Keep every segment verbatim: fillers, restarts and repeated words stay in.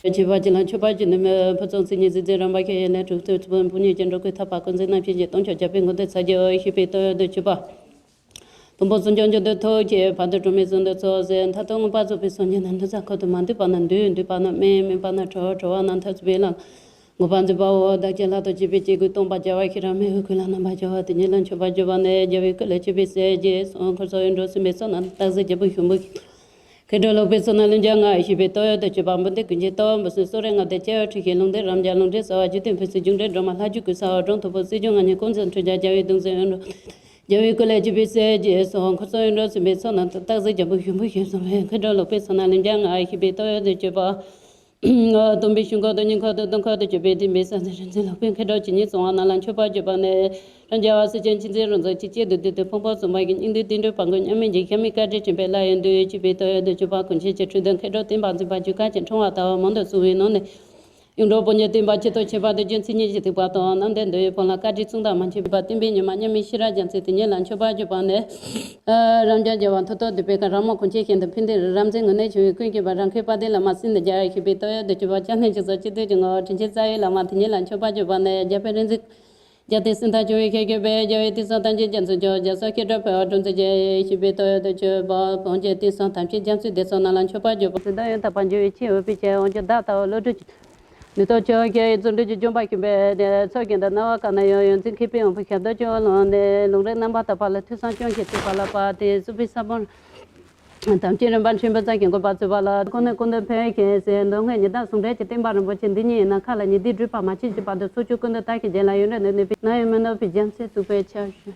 བྱེད་པ་ཅི་ལ་མཆོད་པ་ཅི་ནུས་མེད། ཕུན་ཚོགས་མཚན་ཉིད་སྲིད་རྩེ་རིམ་པ་ཁྱེད་ཡི་ལས་གྲུབ་ཐོབ་ཚུལ་ཕུན་ཉེས་ཀྱི་འགྲོ་ཀུན་ཐར་པ་ཀུན་འཛིན་རྣམ་ཤེས་ཀྱི་སྟོང་ཆོག་རྒྱལ་པོའི་མགོན་དེ་ཚ་རྒྱལ་བ་ཞེས་པའི་སྟོད་དུ་གྱུར་པ། དང་པོ་སུ་འཇོམས་འཇོམས་འདོད་ཐོབ་ཀྱི་བར་དུ་གྲོལ་མེད་གཟུང་འདོད་ཚོགས་ཟེར། མཐར་ཐུག་མངོན་པར་རྫོགས་པའི་སངས་རྒྱས་ནི། འདུ་བྱེད་ཁོ་ཐག་མ་འདུས་པ་ན་འདུས། འདུས་པ་ན་མེད། མེད་པ་ན་གྲོལ། གྲོལ་བ་ན་ཐར་ཚུགས་པའི་ལམ། དགོངས་པ་འཛིན་པའོ། བདག་གི་ལྷ་དང་བཅས་པའི་སྐྱེ་དགུའི་སྟོང་པ་རྒྱལ་བ་ཤེས་རབ་མེ་འོད་ཀུན་ལ་རྣམ་པར་རྒྱལ་བ་དེ་ཉིད་ལ་མཆོད་པར་བརྗོད་པ་ནི། རྒྱལ་བའི་སྐུ་ལས་སྐྱེས་པའི་སྲས་ཀྱི་གསུང་འཁོར་སོགས་ཡོངས་གྲོལ་ཟིན་པའི་ཚོགས་རྣམས་སྟག་གཟིག་རྒྱལ་པོའི་ཞུགས་པོ། མཁའ་འགྲོ་ལོག་པའི་ཚོགས་རྣམས་ལན་བརྒྱ་ལྔ་ཞེས་པའི་སྟོད་དུ་གྱུར་པ། འབུམ་སྡེ་ཀུན་གྱི་སྟོབས། འབུམ་སྲིད་གསུམ་རེ་ལྔ་སྟེ། སྐྱེ་བ་ཁྲི་བཞི་ལུང་སྡེ་རབ་འབྱམས། ལུང་འདྲེན་རྩ་བ་རྒྱུད་སྟོད་ཕུན་ཚོགས། འབྱུང་འབྲས་སྒྲོལ་མ་ལྷ་རྒྱུད་ཀུན་གསལ་བ། འབྲོམ་ཐོབ་པོ་སྲིད་འབྱུང་ལྔ་ཉིད་ཀུན་གཟིགས་འཕྲུལ་རྒྱལ། རྒྱལ་བའི་སྐུ་ལས་སྐྱེས་པའི་སྲས་ཀྱི་གསུང་འཁོར་སོགས་ཡོངས་གྲོལ་ཟིན་པའི་ཚོགས་རྣམས་སྟག་གཟིག་རྒྱལ་པོའི་ཞུགས་པོ་ཞེས་གསུངས་པས། མཁའ་འགྲོ་ལོག་པའི་ཚོགས་རྣམས་ལན་བརྒྱ་ལྔ་ཞེས་པའི་སྟོད་དུ་གྱུར་པ། སྟོན་པའི་ཞུགས་འཁོར་དང་སྙིང་འཁོར་དང་སྟོད་འཁོར་དུ་གྱུར་པའི་བསྟན་པའི་ས་འཛིན་རིག་འཛིན་སློབ་དཔོན་མཁའ་འགྲོ་ཇི་སྙེད་གསུང་བ་རྣམས་ལ་མཆོད་པར་བརྗོད་པ་ནི། རང་རྒྱལ་བ་སྲས་བཅས་མཁྱེན་བརྩེ་རབ་འཛིན་གྱི་སྐྱེས་བུ་འདུས་ཏེ་ཕུང་པོ་གསུམ་པ་གི་སྙིགས་དུས་བསྟན་འགྲོའི་བར་ཀུན་མཉམ་མེད་ཀྱི་ཤ་མེད་བཀའ་དྲིན་དྲན་པའི་ལྷ་ཡི་མདུན་ཅེས་པའི་སྟོད་དུ་གྱུར་པ། ཀུན་མཁྱེན་གྱི་འཕྲིན་དང་མཁའ་འགྲོ་བསྟན་པ་འཛིན་པ་རྒྱུད་གང་ཅན་འཁྲུངས་པ་ལྟ་བུ་མང་དུ་གསུངས་པའི་ནང་ནས། ཡོངས་གྲོལ་དཔུང་གཉེན་བསྟན་པ་ཆེ་ཐོག་ཁྱད་པར་དུ་རྒྱུན་མཚན་ཉིད་ཀྱི་ཐེག་པ་དང་། རྣམ་བདེན་འདུལ་བའི་དཔུང་ལ་བཀའ་དྲིན་མཚུངས་ཟླ་མ་མཆིས་པ། བསྟན་པའི་ཉི་མ་མཉམ་མེད་ཤེས་རབ་རྒྱལ་མཚན་དེ་ཉིད་ལ་མཆོད་པར་བརྗོད་པ་ནི། རབ་འབྱམས་རྒྱལ་བ་མཐུ་སྟོབས་འདུས་པའི་མཁའ། རབ་དབང་ཀུན་མཁྱེན་ཞལ་ལྡན་ཕན་བདེའི་རི། རབ་མཛེས་ངུར་སྣང་ཆེ་བའི་ཀུན་མཁྱེན་པ། རབ་མཁས་དཔལ་ལྡན་བླ་མ་སེང་གེ་རྒྱལ་ཞེས་པའི་སྟོད་དུ་གྱུར་པ། སྐྱབས་གནས་སྤྱི་གཙུག་སྤྱི་མཐུན་གྱི་ངོ་བོ། དྲིན་ཅན་རྩ་བའི་བླ་མ་དེ་ཉིད་ལ་མཆོད་པར་བརྗོད་པ་ནི། རྒྱལ་པོའི་རིག་འཛིན་རྒྱལ་སྲས་སེང་སྟག་ཆུང་བའི་ཞལ་བསྐྱེད་པའི། རྒྱལ་བའི་དུས་གསུམ་ཐམས་ཅད་རྒྱ་མཚོར་སྐྱོལ། རྒྱ་མཚོར་ཞི་ཁྲོ་འཕེལ་བ་འབྲོམ་སྲིད་རྒྱལ་ཞེས་པའི་སྟོད་དུ་གྱུར་པ། བོད་ཀྱི་དུས་གསུམ་ཐམས་ཅད་རྒྱ་མཚོའི་སྡེ་ཚོགས་རྣམས་ལ་མཆོད་པར་བརྗོད་པ། ཟི་ལྟ་ཡང་དག་པར་འགྱུར་བའི་ཕྱིར། འོད་དཔག་མེད་ཀྱི་དབང་ཕྱུག་བདག་ལྟ་བུ་བློ་གྲོས་ཀྱི། ནུས་སྟོབས་ཆེ་བ་ཁྱེད་ཡི་བརྩོན་འགྲུས་ཀྱི་ལྗོན་པ་ཁྱོད་པས། ཚོགས་ཀྱི་འདི་སྣང་བ་གང་ན་ཡང་། ཡོངས་འཛིན་མཁས་པའི་དབང་པོ་ཞབས་རྡོལ་ཅན་བླངས་ནས། ལུང་རིགས་རྣམ་པར་དག་པ་ལ་ཐོས་བསམ་སྐྱོང་གིས་བཏུད་པ་ལགས་པ་དེ། གསུངས་པའི་ས་བོན་ཐམས་ཅད་རིམ་པར་ཕྲན་བུ་ཙམ་ཞིག་འགོད་པར་བྱེད་པ་ལགས། ཁོང་ནི་ཀུན་ཏུ་ཕན་ཡོན་ཁྱད་བསད། མདོ་སྔགས་ཉི་ཟླ་ཟུང་འབྲེལ་གྱི་བསྟན་པ་རིན་པོ་ཆེ་འདི་ཉིད་ཡིན་ན། མཁའ་ལ་ཉི་ཟླའི་སྒྲིབ་པ་མ་མཆིས་ཀྱི་བར་དུ། ཕྱོགས་བཅུ་ཀུན་ཏུ་བདག་གི་རྒྱལ་ལ་ཡུན་རིང་དུ་གནས་པའི་ན་ཡང་མི་ནོར་བའི་རྒྱལ་མཚན་བཙུགས་པའི་ཕྱིར།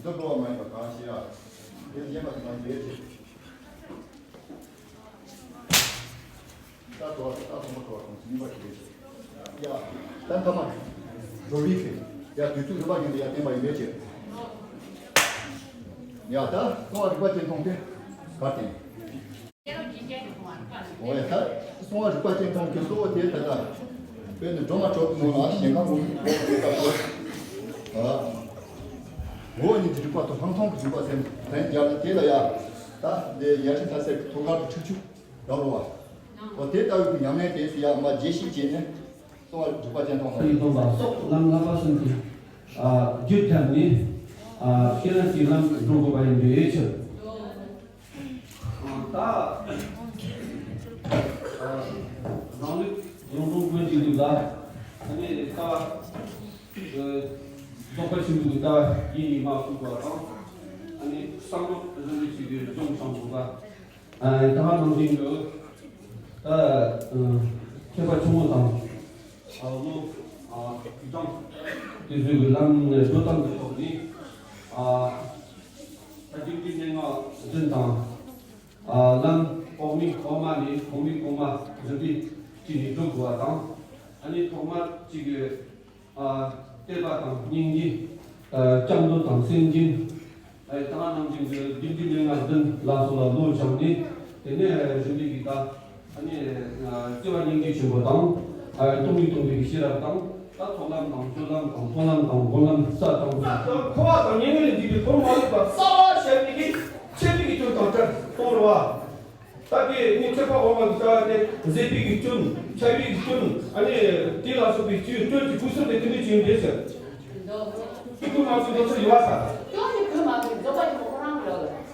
འདི་འགྲོ་བ་མ་ཡིན་པ་གང་ཞིག་ཡ། དེ་གཞན་པ་དེ་མ་ཡིན་པའི་ཕྱིར། རྟ་འགྲོ་བ་དང་། རྟ་ཚོང་པ་འགྲོ་བ་གང་ཞིག་ཡིན་པ་ཞིག་རེད། ཡ། ད་མཐའ་མ་འགྲོ་བའི་ཕྱིར། ཡ། དུས་ཚོད་རིམ་པ་བཞིན་དུ་ཡ་བསྟན་པ་ཡིན་པའི་ཕྱིར། ཡ། ད་གསང་བ་རིག་པ་ཅན་མཐོང་དེ་གར་བསྟན། འོ་ཡ། ད་གསང་བ་རིག་པ་ཅན་མཐོང་གི་གཙོ་བོ་དེ་ད་ལྟ་དཔེར་ན་སྒྲོལ་མ་གྲོགས་ཀྱི་ངོ་ལ་ཞེན་ཁ་ངོ་ངོ་བོ་ཉིད་ཀྱི་རིག་པ་དང་ལྷག་མཐོང་གི་རིག་པ་ཟེར་ལན་སྦྱར་ལ། དེ་ལ་ཡ། ད་འདི་ཡ་ཁྲི་ཐ་སེར་གྱི་ཐོག་ཁར་དུ་ཁྲུས་ཆུ་རག་ལོ་བ། འོ་དེ་ལྟ་བུའི་ཉམས་ལེན་དེ་ཡ་མ་བརྗེད་གཞི་བྱས་ནས་གསང་བ་རིག་པ་ཅན་མཐོང་བ་ཡིན། མཐོང་བ་སོགས་ལམ་བསླབ་པ་གསུམ་གྱི་རྒྱུད་ཐམས་ནི་ཤེས་རབ་ཀྱི་ལམ་འགྲོ་དགོས་པ་ཡིན་པའི་ཕྱིར། ད་རང་ལུགས་རང་གྲོལ་སྒོམ་གྱི་ལུགས་ལ་ཨ་ནི་ལྟ་བ་རྫོགས་པ་ཆེན་པོའི་ལྟ་བ་ཡིད་གཉིས་མ་ཁུག་པ་དང་། ཨ་ནི་བསམ་བློ་རིམ་པས་ཅིག་གིས་སྦྱོང་དང་འགྲུབ་པ། ཨ་ད་ག་ནང་བཞིན་དུ་ད་མཁས་པ་ཆུང་ངུ་དང་། ཨ་ལོ་ཨ་དུས་དང་དེ་ཚོའི་གི་ལམ་ནས་འགྲོ་སྟངས་ཀྱི་ཐོག་ནས་ཨ་ད་རྒྱུད་སྡེ་སྙན་ངག་བདུན་དང་། ཨ་ལམ་འོག་མིན་འོག་མ་ནས་གོང་མིན་གོང་མ་རིམ་པས་ཅིག་ནས་སྒྲུབ་དགོས་པ་དང་། ཨ་ནི་ཐོག་མར་ཅིག་གི་ཨ་བསྟོད་པ་དང་སྙིང་རྗེ། ཨ་སྐྱབས་འགྲོ་དང་སེམས་བསྐྱེད། ཨ་ད་ག་ནང་བཞིན་གྱི་རྒྱུད་སྡེ་སྙན་ངག་བདུན་ལ་སོགས་ལ་བློ་སྦྱངས་ནས། དེ་ནས་རིམ་པས་ཀྱི་ད་ཨ་ནི་ཨ་བརྩེ་བ་སྙིང་རྗེ་ཆེན་པོ་དང་། ཨ་སྟོང་ཉིད་སྟོང་པའི་ཤེས་རབ་དང་། ད་ཚོགས་ལམ་དང་སྤྱོད་ལམ་དང་མཐོང་ལམ་དང་སྒོམ་ལམ་ས་དང་པོ། འཁོར་བ་དང་ཉེ་བའི་འཇིགས་པའི་ཁོར་མ་ལུས་པ་རྩ་བ་ཤེས་པའི་ཆེད་དུ་གི་སྐྱོན་དང་བྲལ་གཏོང་རུང་བ། ད་དེ་ནི་ཐེག་པ་འོག་མ་གི་རྩ་བ་དེ་ཟད་པའི་གི་སྐྱོན། ཆགས་པའི་གི་སྐྱོན། ཨ་ནི་དེ་ལ་སོགས་པའི་སྐྱོན་སྐྱོན་གྱི་ཁུངས་སུ་དེ་དེ་འདྲ་ཅིག་ཡིན་པས་ཟེར། ཐེག་པ་མ་ཚུགས་འདོད་ཚུལ་ཡོད་པ་ས། སྐྱོན་ནི་ཁུངས་མ་ཚུགས་རྫོགས་པ་ཆེན་པོ་ཁོ་རང་ལ།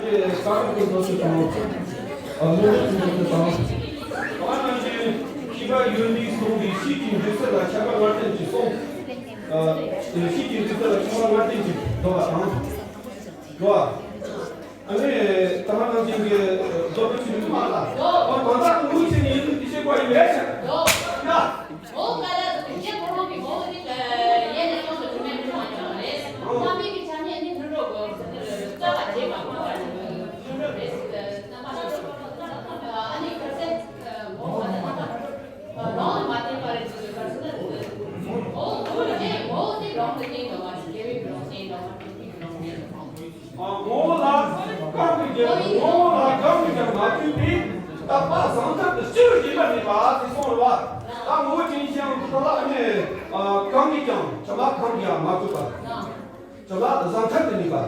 བཀའ་སློབ་ཀྱི་སློབ་ཕྲུག་དང་། ཨ། སློབ་ཕྲུག་ཆུང་ཆུང་དང་། དེ་ནང་བཞིན་ཤེས་པ་ཡོན་ཏན་གསུམ་གྱི་གཤིས་ཀྱི་འདུས་ཚད་ལ་ཁྱབ་པ་ལྔ་སྟོང་གི་གསུང་། ཨ། གཤིས་ཀྱི་འདུས་ཚད་ལ་ཁྱབ་པ་ལྔ་སྟོང་གི་འདུ་བ་དང་། འདུ་བ། ཨ་ནི་དེ་ནང་བཞིན་གྱི་སློབ་ཕྲུག་ཆུང་ཆུང་མ་ལ། ཨ། གང་ཟག་གི་ངོས་ཟིན་ནས་ཡིན་ནི་དེ་བཤད་དགོས་ཡོད་མེད་ཟེར། ཡ། འོ། ཀ་ལ་དེ་རྗེ་ཁོ་རང་གི་ངོ་བོ་དེ་ཡེ་ནས་ཡོངས་སུ་གྲུབ་མིན་མི་མ་ཡོང་བ་རེད། རྣམ་སྨིན་གྱི་ཆ་ནས་ནི་ལྷུན་གྲུབ་སྒོམ་ཟེར་ནི་རེད། རྩ་བ་རྗེས་མ་འཁོར་བ་ནི་ལྷུན་གྲུབ་རེད་ཟེར་ཏེ་རྣམ་པ་སྣ་ཚོགས། ཨ་ནི་ཁ་སེ་ངོ་བོ་དེ་རྣམ་པ་རང་ལ་མ་བརྟེན་པ་རེད་ཟེར་ཏེ་ཁ་སེ་ན། འོ། ལྷུན་གྲུབ་རྗེ་ངོ་བོ་དེ་རང་ལ་བརྟེན་འགྲོ་བ་རེད། དགེ་བའི་རང་བརྟེན་འགྲོ་བ་རེད། ངོ་བོ་ལ་གང་གིས་ཀྱང་། ངོ་བོ་ལ་གང་གིས་ཀྱང་མ་བཅོས་པའི་རྟག་པ་ཟང་ཐལ་དུ་སྤྱི་བོར་གྱུར་པར་གནས་པ་དེ་གསུངས་པ། ད་ངོ་བོ་ཅན་ཞེས་ཡང་དེ་ལ་ནི། ཨ། གང་གིས་ཀྱང་། བྱམས་པ་གང་གིས་ཀྱང་མ་བཅོས་པ། བྱམས་པ་ཟང་ཐལ་དུ་གནས་པ།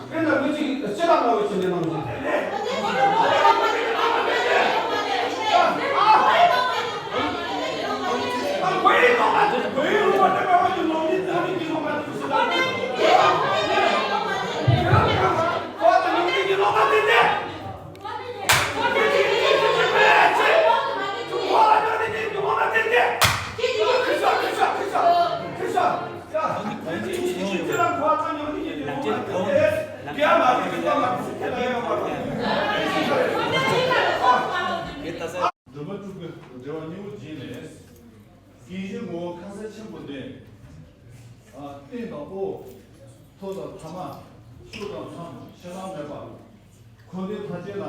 དཔེར་ན་ལུས་ཀྱི་ལྕེ་ལ་མ་བོས་ཤིང་ནི་ནང་བཞིན། སྒྲོན་མ་དྲུག་གི་འགྲེལ་པ་གཉིས་པོ་བྱས་ནས། སྐྱེ་གཞིའི་ངོ་བོ་ཁ་ཟས་ཆེན་པོ་འདི། ཨ། སྟེང་དང་འོག། མཐོ་དང་ཐ་མ། ཕྱོགས་དང་མཚམས། ཆེ་ལ་མེད་པ། འཁོར་འདས་ཐམས་ཅད་ལ།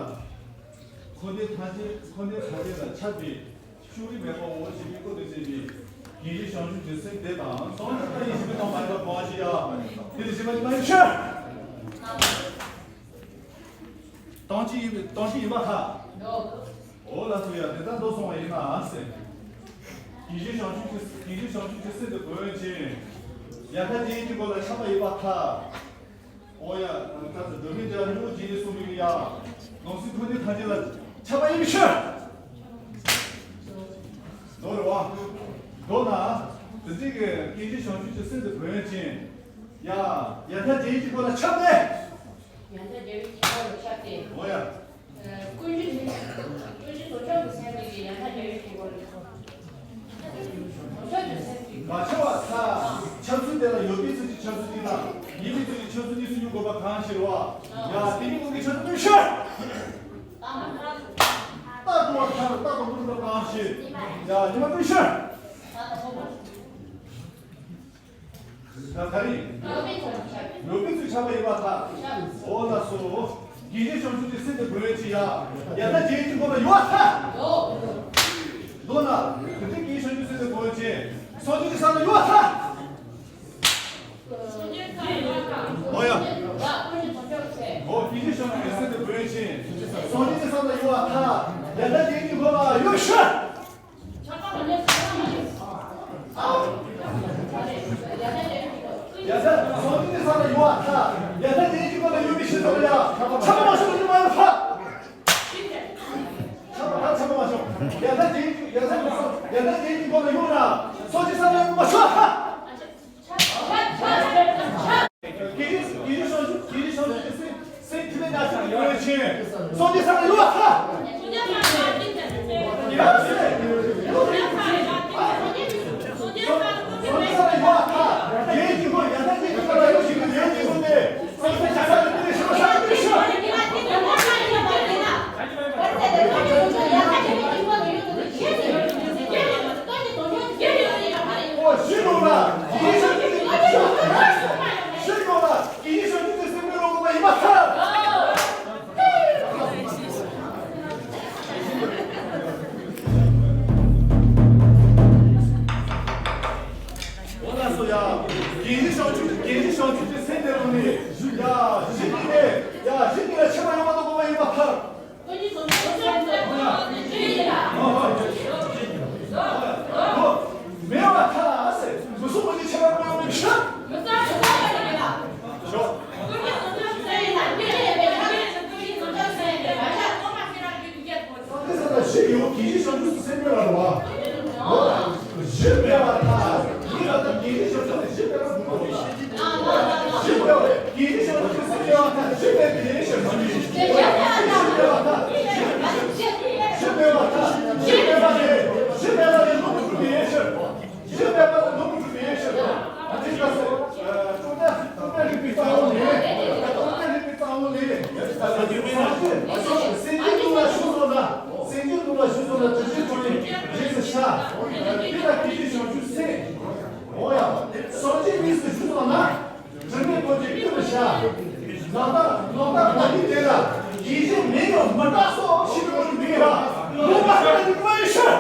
འཁོར་འདས་ཐམས་ཅད། འཁོར་འདས་ཐམས་ཅད་ལ་ཁྱབ་པའི་ཕྱོགས་རིས་མེད་པའོ་ཞེས་པའི་སྐུ་དེ་མཛད་པའི་དགེ་བཤེས་བྱང་ཆུབ་ཀྱི་སེམས་དེ་དང་། སངས་རྒྱས་ཡེ་ཤེས་ཀྱི་སྟོང་པ་ཡིན་པ་གང་ཞིག་ཡ། དེ་ལ་ཞེན་པ་ཉི་མ་ཡི་ཕྱིར། དོན་གཅིག་ཡིན་པའི། དོན་གཅིག་ཡིན་པར་ཐལ། འོ་ལགས་སོ། ཡ། དེ་ལྟར་མདོར་སོང་བ་ཡིན་ན་ཟེར། དགེ་བཤེས་བྱང་ཆུབ་ཀྱི། དགེ་བཤེས་བྱང་ཆུབ་ཀྱི་སེམས་དེ་བོན་ཅན། ཡ་མཐའ་རྒྱན་གྱི་སྒོ་ལ་ཁྱབ་པ་ཡིན་པར་ཐལ། འོ་ཡ། ད་ལྟ་སྒྲོན་མེ་སྦྱར་ཉི་མ་བྱས་ནས་གསུངས་པའི་ཡ། ནང་སེམས་འཁོར་འདས་ཐམས་ཅད་ལ་ཁྱབ་པ་ཡིན་པའི་ཕྱིར། མདོར་བ། མདོར་ན། དེ་འདྲའི་གི་སྐྱེ་མཆེད་བྱང་ཆུབ་ཀྱི་སེམས་དེ་བོན་ཅན། ཡ། ཡ་མཐའ་རྒྱན་གྱི་སྒོ་ལ་ཁྱབ་སྟེ། ཡ་མཐའ་རྒྱན་གྱི་སྒོ་ལ་ཁྱབ་སྟེ། འོ་ཡ། ཀུན་གཞི་ནི། ཀུན་གཞི་བཟོ་ཆོག་གི་སེམས་ཀྱི་ཡ་མཐའ་རྒྱན་གྱི་སྒོ་ལ། བཟོ་ཆོག་གི་སེམས་ཀྱི། མ་ཁྱབ་པར་ཐལ། ཁྱབ་ཚུལ་དེ་ལ་ཡོད་པའི་ཚུལ་གྱི་ཁྱབ་ཚུལ་གཅིག་དང་། མེད་པའི་ཚུལ་གྱི་ཁྱབ་ཚུལ་གཉིས་སུ་འཇུག་དགོས་པ་གང་ཞིག་རེད་བ། ཡ། དེ་གཉིས་ཀུན་གྱི་ཁྱབ་ཚུལ་གཉིས་ཕྱིར། རྟག་ཏུ་བ་ཐལ། རྟག་ཏུ་མི་རུང་བ་གང་ཞིག་ཡ། ཉི་མ་ཀུན་ཕྱིར། ད་ག་རེ། ཡོད་པའི་ཚུལ་ཁྱབ་པ་ཡིན་པར་ཐལ། འོ་ལགས་སོ། དགེ་བཤེས་བྱང་ཆུབ་ཀྱི་སེམས་དེ་བོན་ཅན་ཡ། ཡ་མཐའ་རྒྱན་གྱི་སྒོ་ལ་ཡོད་པར་ཐལ། མདོར་ན། དེ་འདྲའི་དགེ་བཤེས་བྱང་ཆུབ་སེམས་དེ་བོན་ཅན། སངས་རྒྱས་ཀྱི་ས་ལ་ཡོད་པར་ཐལ། འོ་ཡ། འོ། དགེ་བཤེས་བྱང་ཆུབ་ཀྱི་སེམས་དེ་བོན་ཅན། སངས་རྒྱས་ཀྱི་ས་ལ་ཡོད་པར་ཐལ། ཡ་མཐའ་རྒྱན་གྱི་སྒོ་ལ་ཡོད་པའི་ཕྱིར། ཡ་མཐའ། སངས་རྒྱས་ཀྱི་ས་ལ་ཡོད་པར་ཐལ། ཡ་མཐའ་རྒྱན་གྱི་སྒོ་ལ་ཡོད་པའི་ཕྱིར་ཟེར་བ་ཡ། ཁྱབ་པ་མ་ཤོར་བ་ཡོད་མ་ཡོད་ཐལ། ཁྱབ་པ་ད་ཁྱབ་པ་མ་ཤོར། ཡ་མཐའ་རྒྱན་གྱི། ཡ་མཐའ། ཡ་མཐའ་རྒྱན་གྱི་སྒོ་ལ་ཡོད་ན་སངས་རྒྱས་ས་ལ་ཡོད་མ་ཤོར་ཐལ། དགེ་བཤེས། དགེ་བཤེས་བྱང་ཆུབ། དགེ་བཤེས་བྱང་ཆུབ་ཀྱི་སེམས། སེམས་ཐིམ་པའི་གནས་ཤིང་གི་བོན་ཅན། སངས་རྒྱས་ས་ལ་ཡོད་པར་ཐལ། ཡ་སེ། སངས་རྒྱས་ས་ལ་ཡོད་པར་ཐལ། རྒྱན་གྱི་སྒོ། ཡ་མཐའ་རྒྱན་གྱི་སྒོ་ལ་ཡོད་ཞིང་གི་རྒྱན་གྱི་སྒོ་ནས་སངས་རྒྱས་ས་ལ་ཡོད་པའི་ཕྱིར། ས་ལ་ཡོད་པའི་ཕྱིར། ཨོ་ཞི་ལོ་ལ། ཞི་ལོ་ལ། དགེ་བཤེས་བྱང་ཆུབ་ཀྱི་སེམས་ཀྱི་བློ་ངོ་མ་ཡིན་པར་ཐལ། སེམས་ཅན་དུག་ལ་ཞུགས་སོང་ན། སེམས་ཅན་དུག་ལ་ཞུགས་སོང་ན་དྲི་ཆུའི་ཁྲོད་ནས་རྗེས་སུ་ཤར། དེ་ལ་དགེ་བཅུའི་བྱང་ཆུབ་སེམས། འོ་ཡ། སངས་རྒྱས་དམིགས་སུ་ཞུགས་སོང་ན། དྲི་མེད་ཐོགས་ཀྱི་ཀུན་ཏུ་ཤར། ནམ་ཟླ་ནམ་ཟླ་གོ་ལྡིར་དེ་ལ་དགེ་བཤེས་མིང་ཡང་མི་གྲགས་སོ་ཞེས་པའི་སྐོར་འདུག་ཡ། ལུང་པ་ཁ་ནས་མ་ཡིན་ཤར།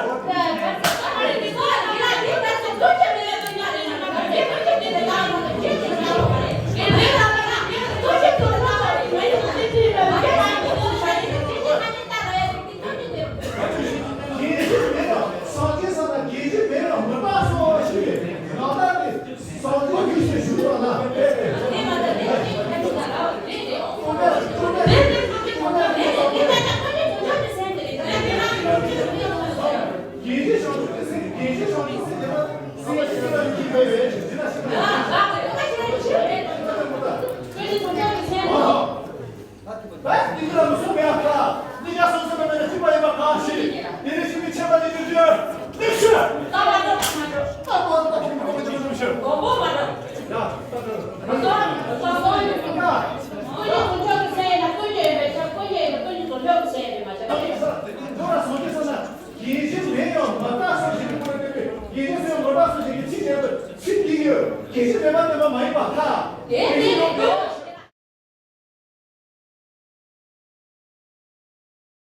དགེ་བཤེས་མིང་ཡང་སངས་རྒྱས་ས་ན་དགེ་བཤེས་མིང་ཡང་མི་གྲགས་སོ་ཞེས་པའི་ནམ་ཟླ་དེ། དགེ་བཤེས་མིང་ཡང་མི་གྲགས་སོ་ཞེས་པའི་སྐོར་བསྟན་པས། དགེ་བཤེས་མིང་ཡང་མི་གྲགས་སོ་ཞེས་པའི་ཚིག་དེ་ཚོ་ཚིག་འདི་ཡོད། དགེ་བཤེས་མེད་པ་བསྟན་པ་མ་ཡིན་པར་ཐལ། དེ་ནི་ལུང་